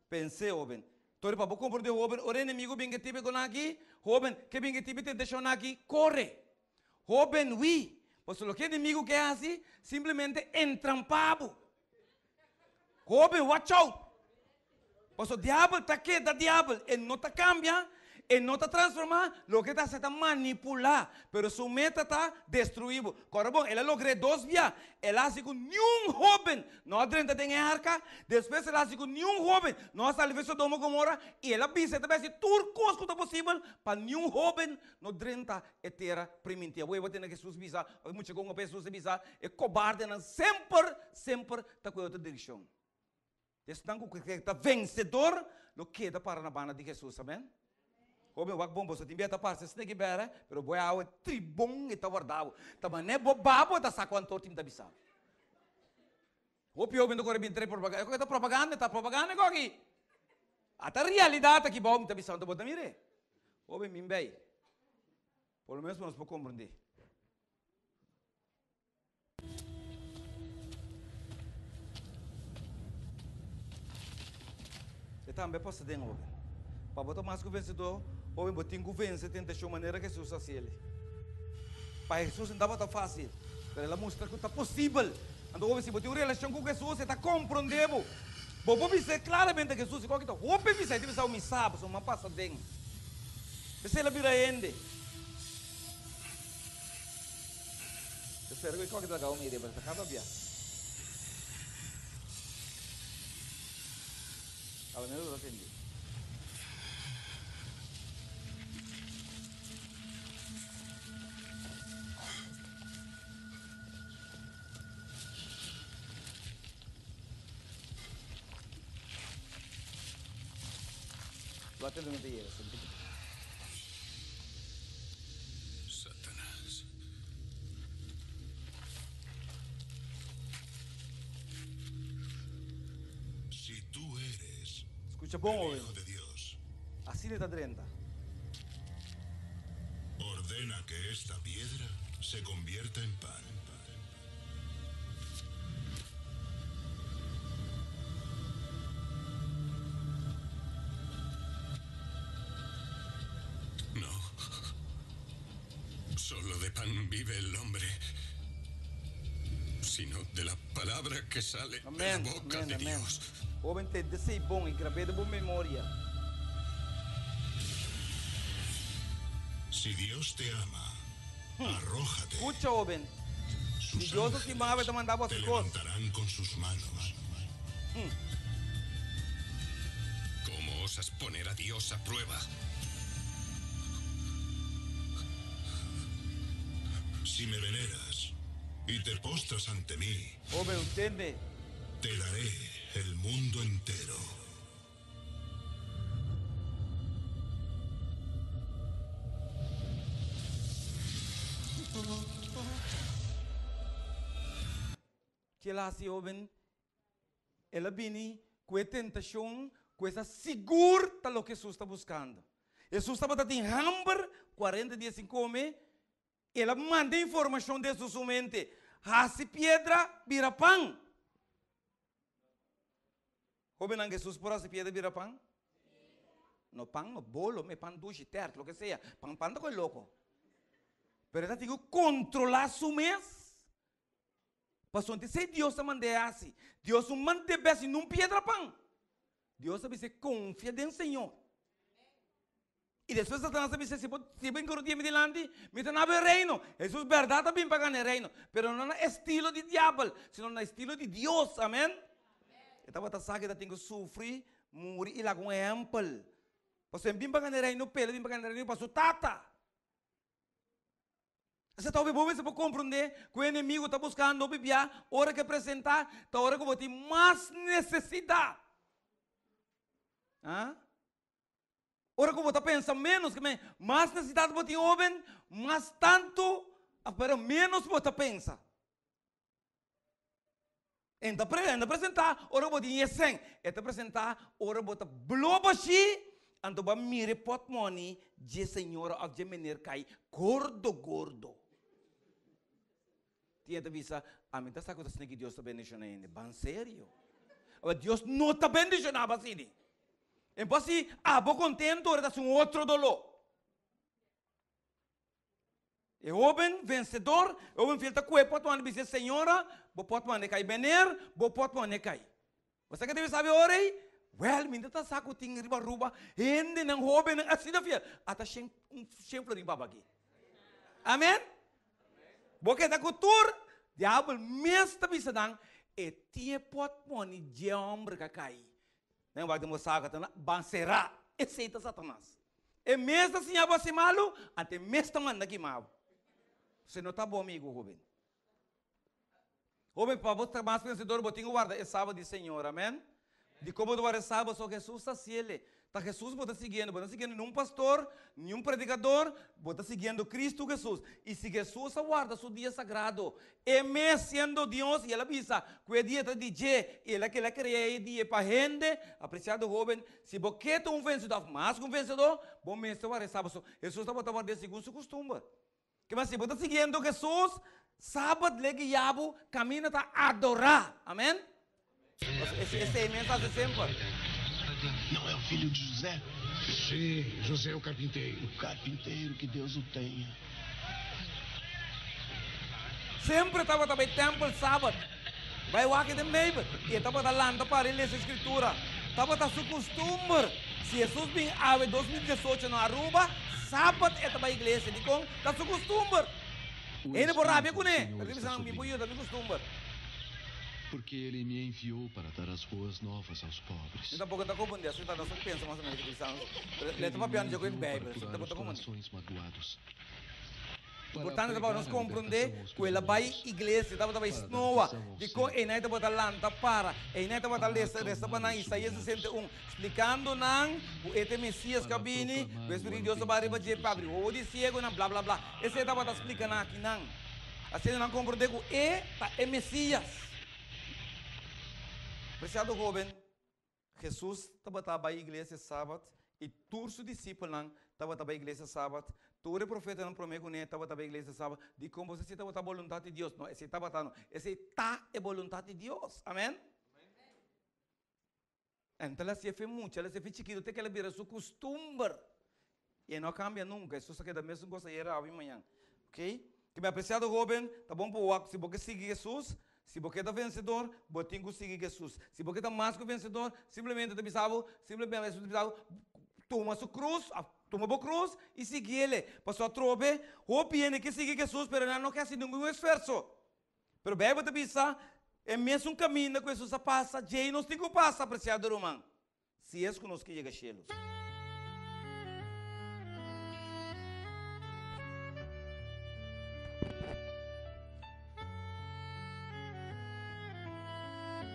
Pensé, hoben. Tori pa bo comprende, hoben, ora enemigo bin ke tibe con aki, hoben, ke bin ke tibe tentacion aki, corre. Hoben, hui. Pasobra loke enemigo ke hasi, simplemente entrampá bo. Hoben, watch out! Pasobra diabel ta keda diabel, e no ta kambia, e no ta transformá, loke e ta hasi e ta manipulá, pero su meta ta destruí bo. Kòrda bon, el a logr'é dos bia, el a hasi ku niun hóben no a drenta den e arka, despues el a hasi ku niun hóben no a sali for Sodoma Gomorra, i el a bisa e ta bai hasi tur kos ku ta posibel pa niun hóben no drenta e tera primintí. Awor bo tende Hesus bisa, òf e mucha kon ku Hesus a bisa, e kobardenan semper, semper ta ku e otro direkshon. Esnan ku ke ta vensedor lo keda para na banda di Hesus. Amen. Hoben, wak bon, boso tin bia ta parse sneki bere, pero bo e awe tribon e ta warda bo. Ta manera bo ba bo ta sa kuantu or tin ta bisa. Hopi hoben ta kore bin trae propaganda. E koki ta propaganda, ta propaganda e koki. Ata realidat aki bou mi ta bisa, anto bo ta mira e. Hoben bin bei. Por lo menos pa nos por komprendé. E tambe pasa den hoben. Pa bo ta mas ku vensedor, hoben bo tin ku vense tentashon manera Hesus a hasi el. Pa Hesus no tabata fásil, pero el a mustra ku ta posibel. Anto hoben si bo tin un relashon ku Hesus e ta komprondé bo. Bo por bis'é klaramente Hesus si kòke ta hopi bisa, e ta bisa bo mi sa pasobra mi a pasa den. P'esei el a bira hende. Espero ku e kòke ta laga bo mira, pero ta kaba bia. A lo menos bo ta tende. Lo atende no ta yega. Satanas. Si tú eres Skucha bon, el oven. Hijo de Dios. Asina ta drenta. Ordena que esta piedra se convierta en pan. No. Solo de pan vive el hombre, sino de la palabra que sale de la Amen, boca amen, de amen. Dios. Hoben tende esei bon i grab'é den bo memoria. Si Dios te ama, arrójate. Skucha, hoben. Si Sus Dios ta stima bo, e ta ángeles manda bo te hasi kos. levantarán con sus manos. ¿Cómo osas poner a Dios a prueba? Si me veneras y te postras ante mí, Hoben, tende. te daré el mundo entero. Ki el a hasi, hoben? El a bini ku e tentashon ku e sa sigur ta loke Hesus ta buskando. Hesus tabata tin hamber, kuarenta dia sin kome, el a manda informashon den su mente, Hasi piedra bira pan. Hobennan, Hesus por hasi piedra bira pan? No pan, no bolo, me pan dushi, tèrt, loke sea. Pan, pan ta koe loko. Pero e ta tin ku kontrolá su mes. Pasobra esei Dios a mand'é hasi. Dios no mand'é bes ningun piedra pan. Dios a bis'é konfia den Señor. I despues Satanas a bis'é, si bo si bo inkorotí mi dilanti, mi ta nabo e reino. Hesus bèrdat a bin pa gana e reino, pero no na estilo di diabel, sino na estilo di Dios. Amen. E tabata sa ku e ta tin ku sufri, muri i laga un ehèmpel. Pasobra e bin pa gana e reino p'el, e bin pa gana e reino pa su Tata. Esei ta hopi bo mester por komprondé ku e enemigu ta buskando hopi bia ora ku e presentá ta ora ku bo tin mas nesesidat. Ah? Ora ku bo ta pensa ménos, ke men mas nesesidat bo tin hóben, mas tantu, pero ménos bo ta pensa. En ta pre, en ta presentá ora bo tin e sèn. E ta presentá ora bo ta blo bashí, anto bo a mira e pòtmòni dje señora òf dje mener kai gordo gordo. Tin e ta bisa, Ami ta sa ku ta asina ki Dios ta bendishoná hende. Ban serio. Awor Dios no ta bendishoná bo asina. En por si abo kontento ora ta hasi un otro doló. E hoben vencedor, e hoben fiel ta kue pot-mane bisa e señora, bo pot-mane kai meneer, bo pot-mane kai. Bo sa ke debe sabi ora ei? Wel, mi ta sa ku tin riba Aruba hendenan hobennan asina fiel. Ata shen, un shen florin papa aki. Amen? Bo keda ku tur, diabel mes ta bisa nan, e tin e pot-mane dje homber ka kai. Nan wak den bo saka ta na ban sera. Esei ta Satanas. E mes ta siña bo hasi malu, anto e mes ta manda kima bo. Esei no ta bo amigu, hoben. Hoben, pa bo ta mas vensedor, bo tin ku warda e Sabat di Señor. Amen. Dikon bo ta warda e Sabat? Pasobra Hesus ta hasiel. Ta Hesus bo ta siguiendo. Bo no ta siguiendo niun pastor, niun predikador. Bo ta siguiendo Kristu Hesus. I si Hesus a warda su dia sagrado, E mes siendo Dios i el a bisa ku e dia ta di dje i el a keda krea e dia pa hende. Apresiado hoben, si bo ke ta un vensedó òf mas ku un vensedó, bo mester ward'é sabat. So, Hesus tabata ward'é segun su kustumber. Kiba si bo ta siguiendo Hesus, sabat lei guia bo kaminda ta adorá. Amen. Esei mes ta hasi semper. Não é o filho de José? Sim, José o carpinteiro. O carpinteiro, que Deus o tenha. Semper e tabata bai tèmpel sabat, bai wak den Beibel, i e tabata lanta para i lesa e Skritura. Tabata su kustumber. Si Hesus bin awe 2018 na Aruba, sabat e ta bai iglesia. Dikon? Ta su kustumber. O Hende por Espírito rabia do kuné, Senhor pero ta está bisa, Mi sobre por mim, yuda, ta mi kustumber. porque Ele me enviou para dar as boas novas aos Mi pobres. tampoco ta comprende, así ta nos pensa mas o menos ki bisa. Pero le Ele ta me papiando dje ku e enviou para Bijbel, así curar tampoco os ta comprende. corações magoados, para Importante ta pa pregar nos a comprende libertação aos ku el a bai prisioneiros, iglesia, tabata bai para dar snoa, visão aos dikon cegos, einan e tabata lanta para, einan e tabata para lesa, resa pa acalmar nan os Isaías humilhados, 61, splikando nan ku e ta e Mesias ku a para bini, ku proclamar e o Spiritu di ano Dios ta bai riba bendito dje do pa abri Senhor. wowo di siegonan, bla bla bla. Esei tabata splika nan akinan. Asina nan komprondé ku e ta e Mesías. Presiado hóben, Hesus tabata bai iglesia sabat. I tur su disipelnan tabata bai iglesia sabat, tur e profetanan promé kuné tabata bai iglesia sabat. Dikon bo sa si tabata boluntat di Dios? No, esei tabata no. Esei ta e boluntat di Dios. Amen? Enta el a hasié fe mucha, el a hasié fe chikitu te ke el a bira su kustumber. I e no a kambia nunka. Hesus a keda mesun kos ayera, awe i mañan. Oké? Ke mi apresiado hóben, ta bon pa wak si bo ke sigui Hesus, si bo ke ta vensedor, bo tin ku sigui Hesus. Si bo ke ta mas ku vensedor, simplemente ta bisa bo, simplemente Hesus ta bisa bo, tuma su krus, òf tuma bo krus i sigui el. Pasobra atrobe hopi hende ke sigui Hesus, pero nan no ke hasi ningun esfuerso. Pero Beibel ta bisa, e mesun kaminda ku Hesus a pasa, djei nos tin ku pasa, apresiado ruman. Si es ku nos ke yega shelu.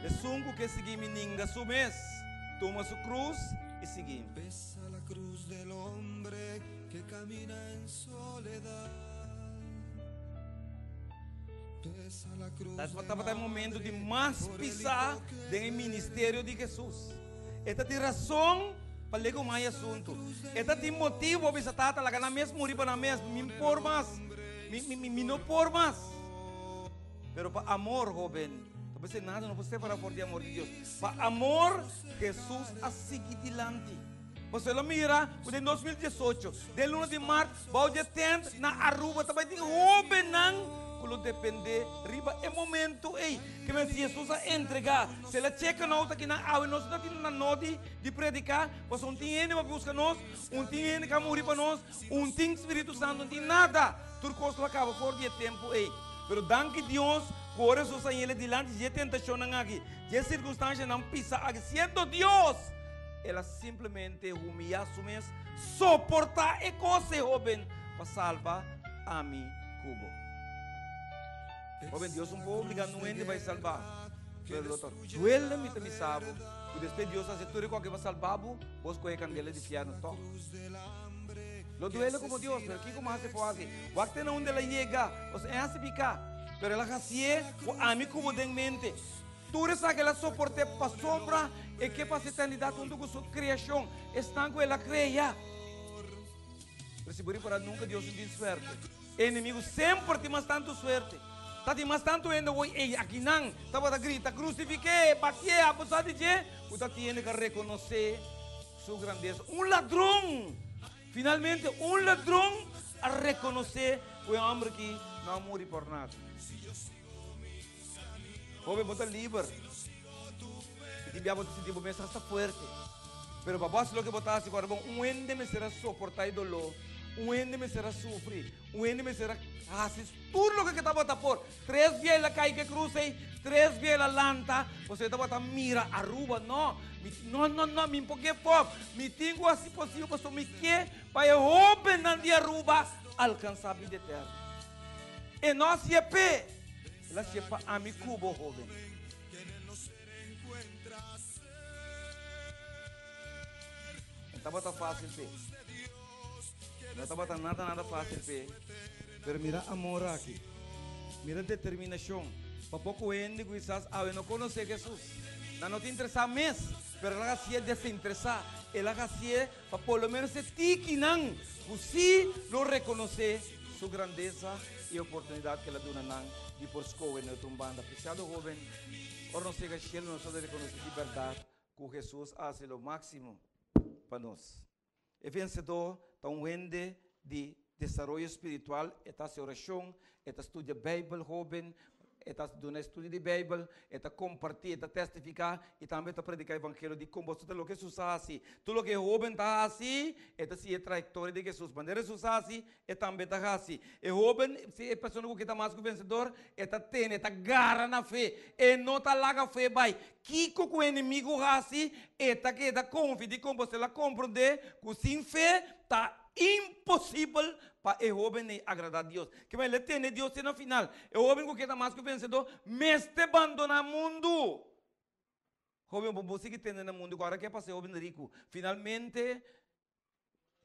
Esun ku ke sigui mi ninga su mes, tuma su krus i sigui mi. Pesa la cruz del hombre que camina en soledad. Pesa la cruz Ta tabata e momento di mas pisá den e ministerio di Hesus. E ta tin rason pa lego mai asuntu. E ta tin motibu pa bisa, Tata, laga nan mes muri pa nan mes. Mi por mas. Mi, mi, mi no por mas. Pero pa amor, hoben, ta pensé nada no por separá for di amor di Dios. Pa amor, Hesus a sigui dilanti. Pasobra el a mira ku den 2018, den luna di mart, bou di e tent na Aruba ta bai tin hobennan ku lo dependé riba e momento ei. Ke men si Hesus a entregá, si el a cheka nos aki nan awe, nos no ta tin na nodi di prediká, pasobra un tin hende pa buska nos, un tin hende ku a muri pa nos, un tin Spiritu Santu, un tin nada. Tur kos lo a kaba for di e tempu ei. Pero danki Dios ku ora Hesus a yele dilanti dje tentashonnan aki, dje sirkunstanshanan pisa aki, siendo Dios, el a simplemente humiyá su mes, soportá e kos ei, hóben, pa salba ami ku bo. Hóben, Dios un por obligá nun hende bai salbá, pero lo ta duele mi ta bisa bo ku despues Dios hasi tur e kos aki pa salbá bo, bo skohe kandela di fièrnu tòg. Lo duele komo Dios, pero kiko mas e por hasi? Wak te na unda el a yega, osea e hasi piká, pero el a hasié ku ami ku bo den mente. Tur esaki el a soport'é pasobra e ke pasa eternidat huntu ku su kreashon, esnan ku el a krea. Pero si bo ripará, nunka Dios no tin suerte. E enemigu semper tin mas tantu suerte. Ta tin mas tantu hende woi ei akinan tabata grita, Krusifik'é! Batié! Abusá di dje! Ku ta tin hende ku a rekonosé su grandesa. Un ladron! Finalmente, un ladron a rekonosé ku e hòmber akí no a muri por nada. Hoben, bo ta liber. I tin bia bo ta sinti bo mes hasta fuerte. Pero pa bo hasi loke bo ta hasi ku ora bon, un hende mester a soportá e doló, un hende mester a sufri, un hende mester a hasi tur loke ke tabata por. Tres bia el a kai ku e krus ei, tres bia el a lanta, pasobra e tabata mira Aruba. No, mi, no, no, no, mi por give up. Mi tin ku hasi posibel pasobra mi ke pa e hóbennan di Aruba alkansá bida eterno. E no hasié p'e, el hasié pa ami ku bo, hóben. No tabata fásil p'e. No tabata nada, nada fásil p'e. Pero mira amor aki. Mira determinashon. Pa poko hende ku kisas awe no konosé Hesus. Nan no ta interesá mes, pero el a hasié desinteresá. El a hasié pa por lo ménos e tikinan ku sí lo rekonosé su grandesa i e oportunidat ku el a duna nan di por skohe na otro un banda. Apresiado hóben, ora nos yega shelu nos lo rekonosé di bèrdat ku Hesus a hasi lo máksimo pa nos. E vensedó ta un hende di desaroyo spiritual, e ta hasi orashon, e ta studia Beibel hóben, e ta duna estudio di Beibel, e ta kompartí, e ta testifiká i tambe e ta prediká evangelio di kon boso ta loke Hesus a hasi. Tur loke e hóben ta hasi, e ta sigui e trayektoria di Hesus. Manera Hesus a hasi, e tambe ta hasi. E hóben, si e persona ku ke ta mas ku vensedor, e ta tene, e ta gara na fe. E no ta laga fe bai. Kiko ku enemigu hasi, e ta keda konfia di kon boso el a komprondé ku sin fe ta imposibel pa e hóben ei agradá Dios. Ke manera el a tene Dios te na final. E hóben ku keda mas ku vensedó mester bandoná mundu. Hóben, bo por sigui tene na mundu ku ora ke pasa e hóben riku. Finalmente,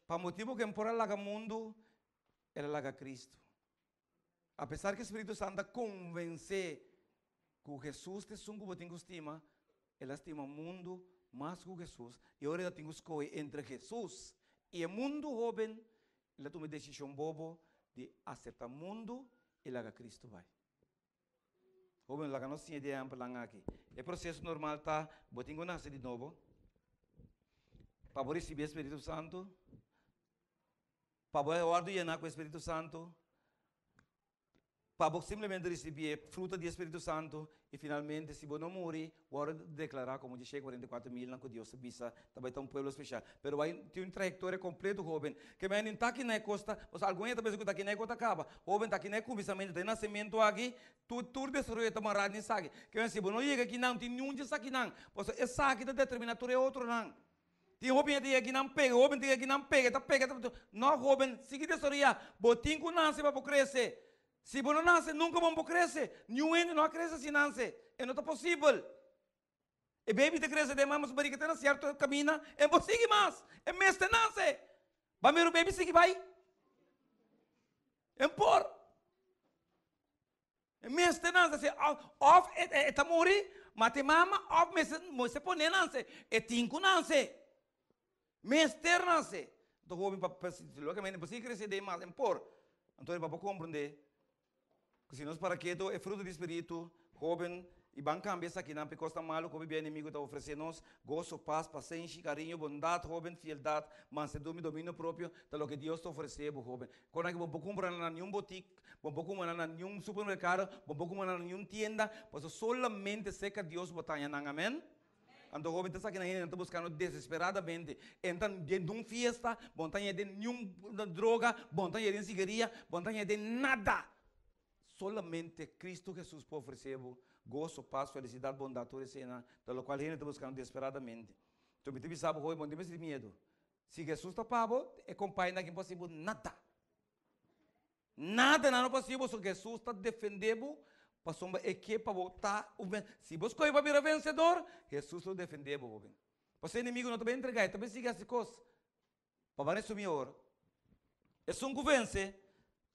pa motibu ku e por a laga mundu, el a laga Kristu. Apesar ku e Spiritu Santu a konvensé ku Hesus ta esun ku bo tin ku stima, el a stima mundu. mas ku Hesus, i ora el a tin ku skohe entre Hesus i e mundu hóben, el a tuma e desishon bobo di aseptá mundu i laga Kristu bai. Hóben, laga nos siña di ehèmpelnan aki. E proseso normal ta, bo tin ku nase di nobo pa bo risibí e Spiritu Santu, pa bo wòrdu yená ku e Spiritu Santu, Pa bo simplemente ricibi e fruta di e Spiritu Santo y finalmente si bo no muri, worde declara como di shei 44 milnan cu Dios a bisa ta bay ta un pueblo special. Pero bay tin un trayectoria completo hoben. Ke men ta aki na e costa, pasobra algun hende ta pensa cu ta aki na e cos ta caba. Hoben ta aki na e cuminsamento, ta e nacemento aki, tur tur desaroyo ta mara den esaki. Ke men si bo no yega akinan, no tin niun di esakinan, pasobra esaki ta determina tur e otronan. Tin hopi hende yega kinan pega, hopi hende yega kinan pega, ta pega, ta No hoben, sigui desaroyá. Bo tin ku nase pa bo krese. Si bo no nase, nunka bo no por krese. Niun hende no a krese sin nase. E no ta posibel. E baby ta krese den mama su barika te na sierto kaminda, e no por sigui mas. E mester nase. Ba mira un baby sigui bai. E no por. E mester nanse si of e ta muri mata e mama of mester mester pone nanse e tin ku nanse mester nanse anto hopi pa logicamente pa sigui crece den mas en por anto pa por comprende ku si nos para keto e fruto di spiritu hoben i ban cambia esakinan pa e cosnan malo ku hopi bia enemigo ta ofrece nos goso pas pasenshi cariño bondad hoben fieldad mansedumbre dominio propio ta loke Dios ta ofrece bo hoben Kona ku bo por kumpra na niun botik, bo por kumpra na niun supermerkado, bo por kumpra na niun tienda, pasobra solamente serka Dios bo ta haña nan. Amen? Anto hopi ta sa kinan hende nan ta buskando desesperadamente. E no ta den niun fiesta, bo no ta haña den niun droga, bo no ta haña den sigaria, bo no ta haña den nada. Solamente Cristo Jesus por ofrece bo goso, pas, felicidad, bondad, tur eseinan, ta lokual hende ta buskando desesperadamente. Anto mi ta bisa bo hopi, bo no tin mester di miedu. Si Jesus ta pa bo, e kompainan aki no por hasi bo nada. Nada nan no por hasi bo, so Jesus ta defende bo pasobra e ke pa bo ta un ven. Si bo skohe pa bira vensedor, Jesus lo defende bo hoben. Pasobra e enemigo no ta bay entrega, e ta bay sigui hasi kos. Pa bo resumi awor, esun ku vense,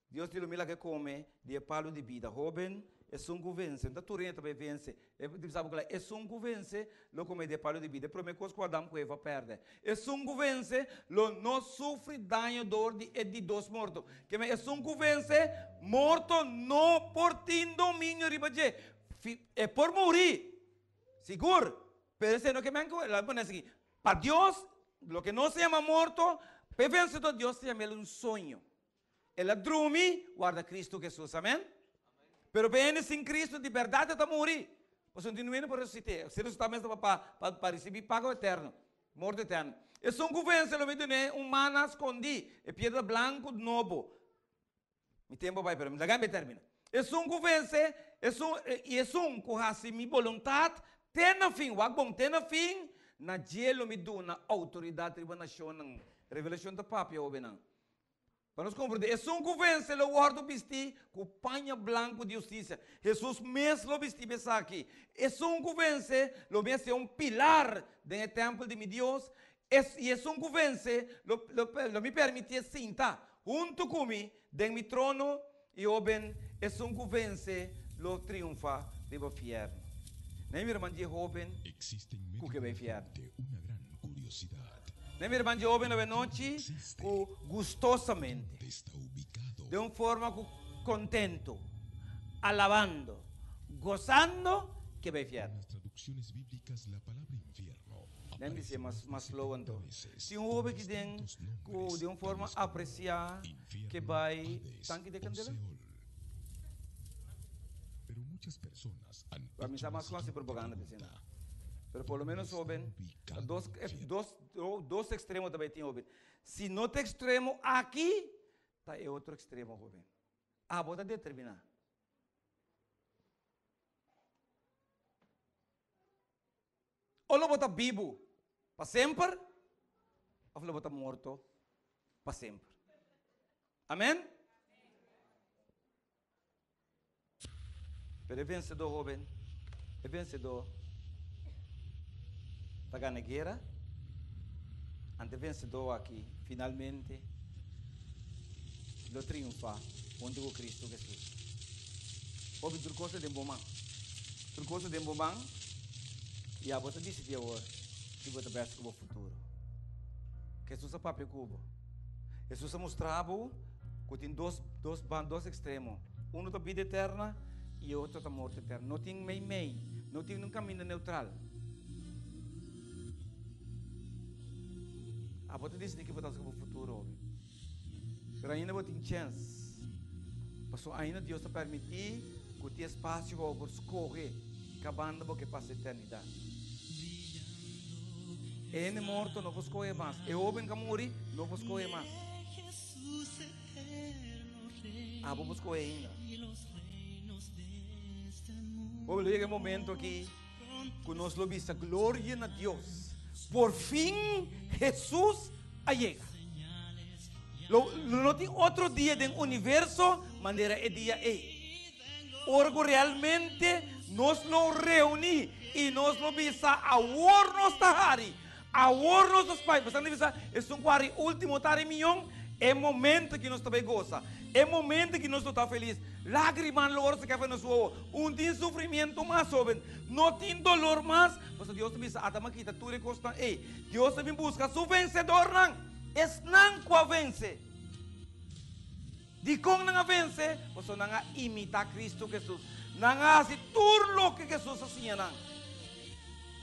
Dios di lo mira ke kome di e palu di bida. Hoben, esun ku vense, no ta tur hende ta bay vense. E bisa bo kla, esun ku vense lo kome di e palu di bida. E prome kos ku Adam ku Eva pèrdè. Esun ku vense lo no sufri daño dor di e di dos morto. Ke men esun ku vense, morto no por tin dominio riba dje. E por muri, sigur, pero esei no ke men ku, laga mi pone asiki, pa Dios, loke nos ta yama morto, pa e vensedor Dios ta yama el un soño. El a drumi warda Cristo Jesus. Amen? Pero pa e hende sin Cristo di berdad e ta muri. Pasobra no tin niun hende por resucit'é. Si resucitá mes ta pa pa pa ricibi pago eterno, morto eterno. Esun cu vence lo mi dun'é un mana scondí, e piedra blanco nobo. Mi tempo a bai pero mi laga mi termina. Esun cu vence, esun y esun cu haci mi boluntad te na fin, wak bon, te na fin, na dje lo mi duna autoridad riba nacionnan. Revelacion ta papia, hobennan. Pa nos komprendé, esun ku vense lo wòrdu bistí ku paña blanku di hustisia. Hesus mes lo bistí pa esaki. Esun ku vense lo mi hasié un pilar den e tèmpel di mi Dios, i esun ku vense lo lo mi permitié sinta huntu ku mi den mi trono, i hóben, esun ku vense lo triunfá riba fièrnu. Nan e mira man dje hóben ku ke bai fièrnu. Nan e mira man dje hóben awenochi ku gustosamente, den un forma ku kontentu, alabando, gosando ke bai fièrnu. Nan bis'é mas mas slow anto. Tin un hopi ki den ku di un forma apresiá ke bai tanki de kandela? Pa mi sa mas kon hasi propaganda p'esei. Pero por lo menos hoben dos dos dos ekstremo ta bai tin hoben. Si no ta ekstremo aki, ta e otro ekstremo hoben. Abo ta determiná. O lo bo ta bibu pa semper, of lo bo ta morto pa semper. Amen? Pero e vencedor, hoben, e vencedor ta gana guera. Ante vencedor aki finalmente lo triunfa hunto cu Cristo Jesus. Hopi tur cos ta den bo man. Tur cos ta den bo man y abo ta dicidi awor. Ki bo ta bèsti ku bo futuro? Hesus a papia ku bo. Hesus a mustra bo ku tin dos dos ban dos ekstremo. Uno ta bida eterna i e otro ta morto eterno. No tin mei mei, no tin un kaminda neutral. Abo ta disidí ki bo ta hasi ku bo futuro obi. Pero ainda bo tin chèns. Pasobra ainda Dios ta permití ku tin espasio pa bo por skohe ka banda bo ke pasa eternidat. E hende morto no por skohe mas. E hóben ku a muri no por skohe mas. Abo por skohe ainda. Bo lo yega e momento aki ku nos lo bisa gloria na Dios. Por fin Hesus a yega. Lo, lo no tin otro dia den universo manera e dia ei. Ora ku realmente nos lo reuní i nos lo bisa awor nos ta hari, awor nos ta spai. Pasobra nan ta bisa esun ku hari último ta hari mion. E momento ki nos ta bai gosa, e momento ki nos lo ta felis, lágrimanan lo wòrdu saká for nos wowo, un tin sufrimiento mas, hóben, no tin dolor mas, pasobra Dios ta bisa, Adam a kita tur e kosnan ei. Dios ta bin buska su vensedornan, esnan ku a vense. Dikon nan a vense? Pasobra nan a imitá Kristu Hesus. Nan a hasi tur loke Hesus a siña nan.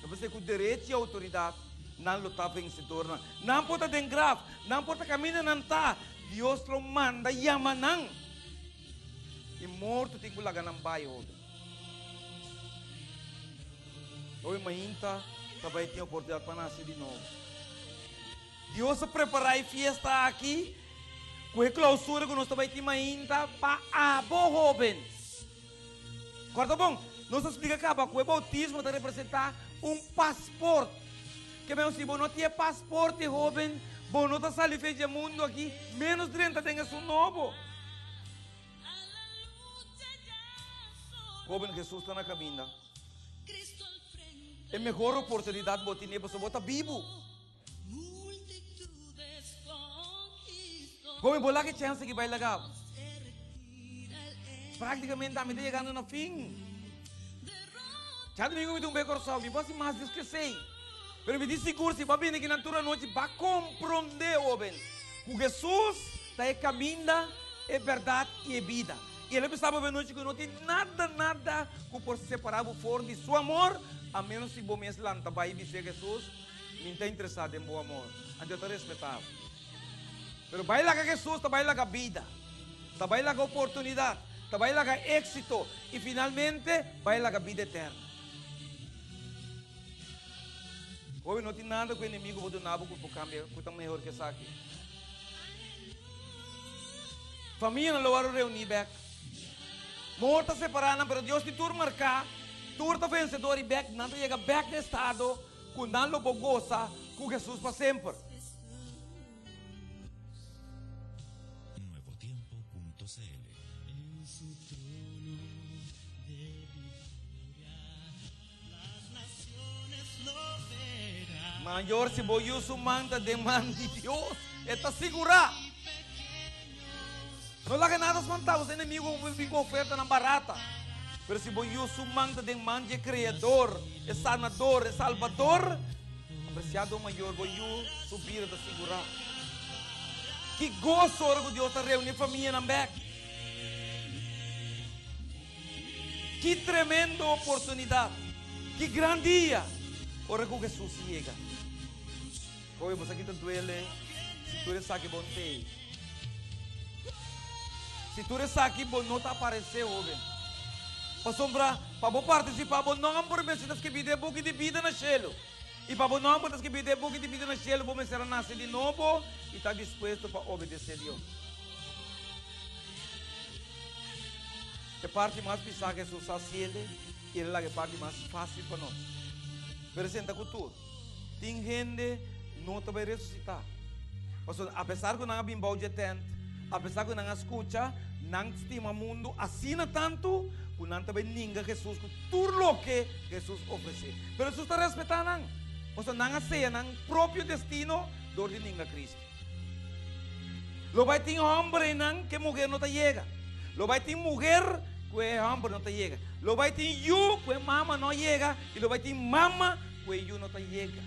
Ta p'esei ku derecho i outoridat nan lo ta vensedornan. Nan por ta den graf, nan por ta kaminda nan ta, Dios lo manda yama nan. I morto tin ku laga nan bai hopi. Hopi mainta ta bai tin oportunidat pa nase di nobo. Dios a prepará e fiesta aki ku e klausura ku nos ta bai tin mainta pa abo hóben. Kòrda bon, nos a splika kaba ku e boutismo ta representá un pasport. Ke men si bo no tin e pasporte hóben, bo no ta sali fe dje mundu aki, ménos drenta den esun nobo. Hóben, Hesus ta na kaminda. E mehor oportunidat bo tine pasobra bo ta bibu. Hopi bo laga e chèns aki bai laga bo. Práktikamente ami ta yegando na fin. Djadumingu mi ta un be Kòrsou, mi por hasi mas di esei. Pero mi tin sigur si bo a bini akinan tur anochi, bo a komprondé, hóben, ku Hesus ta e kaminda, e bèrdat i e bida. I el a bisa bo anochi ku no tin nada, nada ku por separá bo for di su amor, a ménos si bo mes lanta bai i bis'é, Hesus, Mi n'ta interesá den bo amor, anto ta respetá bo. Pero bai laga Hesus ta bai laga bida, ta bai laga oportunidat, ta bai laga éksito i finalmente bai laga bida eterno. Hopi no tin nada ku enemigo por duna bo ku por kambia ku ta mehor ku esaki. Famianan lo wòrdu reuní bèk. Mor ta separá nan, pero Dios tin tur marká, tur ta vensedor i bèk nan ta yega bèk na estado. Ku nan lo por gosa ku Hesus pa semper. Nuevotiempo.cl. Mayor si bo yu su man ta den man di Dios, e ta sigurá. No laga nada spantá bo, enemigo por bin ku ofertanan barata. Pero si bo yu su man ta den man dje Kreador, e Sanador, e Salbador, apresiado mayor, bo yu su bida ta sigurá. Ki goso ora ku Dios ta reuní famianan bèk! Ki tremendo oportunidat! Ki gran dia ora ku Hesus yega! Hopi bo sa ki ta duele si tur esaki bo n'tei. Si tur esaki bo no ta aparesé, hoben. Pasobra pa bo partisipá bo nòmber mester ta skibí den e buki di bida na shelu. I pa bo nòmber ta skibí den e buki di bida na shelu bo mester a nase di nobo i ta dispuesto pa obedesé Dios. E parti mas pisá Hesus a hasiel i el a laga e parti mas fásil pa nos. Pero senta ku tur. Tin hende no ta bai resusitá. Pasobra apesar ku nan a bin bou dje tènt, apesar ku nan a skucha, nan stima mundu asina tantu ku nan ta bai ninga Hesus ku tur loke Hesus ofresé. Pero Hesus ta respetá nan, pasobra nan a seya nan propio destino dor di ninga Kristu. Lo bai tin hòmber einan ku e muher no ta yega. Lo bai tin muher ku e hòmber no ta yega. Lo bai tin yu ku e mama no yega i lo bai tin mama ku e yu no ta yega.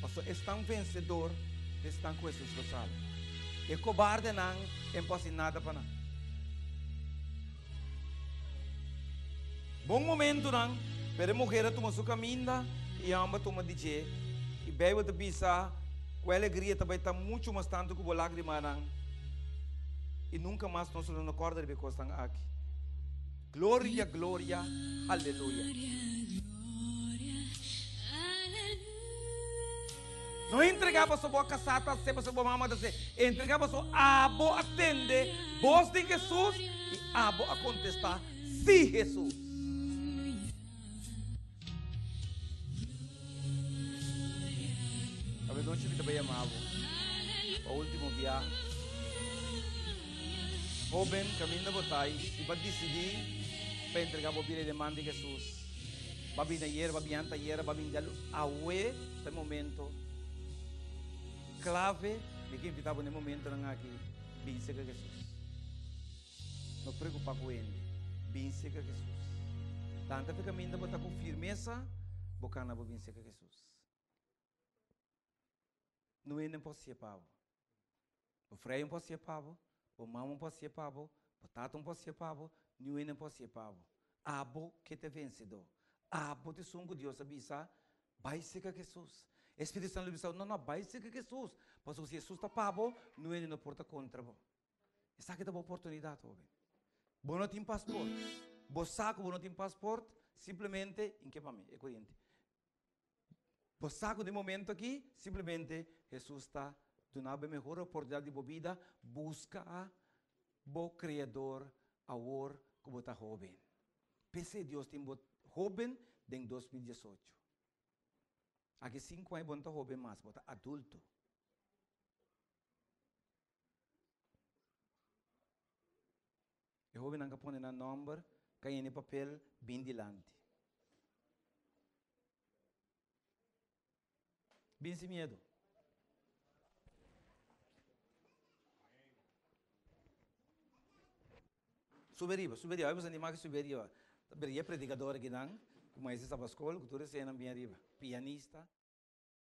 Pasobra esnan vensedor ta esnan ku Hesus lo salba. E kobardenan e no por hasi nada pa nan. Bon momentunan, pero e muher a tuma su kaminda i e hòmber a tuma di dje. I Beibel ta bisa ku e alegria ta bai ta muchu mas tantu ku bo lágrimanan, i nunka mas nos lo no kòrda riba e kosnan aki. Gloria, gloria, aleluya. No entregá pasobra bo a kasá ta hasé, pasobra bo mama ta hasé. Entregá pasobra abo a tende bos di Hesus i abo a kontestá, Sí, Hesus. Awe nochi mi ta bai yama bo pa último bia. Hóben, kaminda bo ta i si bo a disidí pa entregá bo bida den man di Hesus, bo a bini ayera, bo a bini antayera, bo a bini djalu, awe ta e momento klave. Mi ke invitá bo na e momentonan aki, bin serka Hesus. No preokupá ku hende, bin serka Hesus. Lanta pa e kaminda bo ta ku firmesa, bo kana bo bin serka Hesus. No hende por hasié pa bo. Bo frei no por hasié pa bo, bo mama no por hasié pa bo, bo tata no por hasié pa bo, niun hende no por hasié pa bo. Abo ke ta e vensedó. Abo ta esun ku Dios a bisa, Bai serka Hesus. E Spiritu Santu lo bisa bo, No, no, bai serka Hesus. Pasobra si Hesus ta pa bo, niun hende no por ta kontra bo. Esaki ta bo oportunidat, hoben. Bo no tin pasport. Bo sa ku bo no tin pasport, simplemente, inke pa mi e koriente. Bo sa ku den momento aki, simplemente Hesus ta duna bo e mehor oportunidat di bo bida, buska bo Kreador awor ku bo ta hoben. P'esei Dios tin bo hoben den 2018. Aki sinku aña bo no ta hoben mas, bo ta adulto. E hóbennan ka pone nan nòmber ka yena e papel bin dilanti. Bin sin miedu. Sube riba, sube riba. Ai animá ki sube riba. Ta bria predikador akinan, ku maestro Sabaskol, ku tur eseinan bin ariba. Pianista.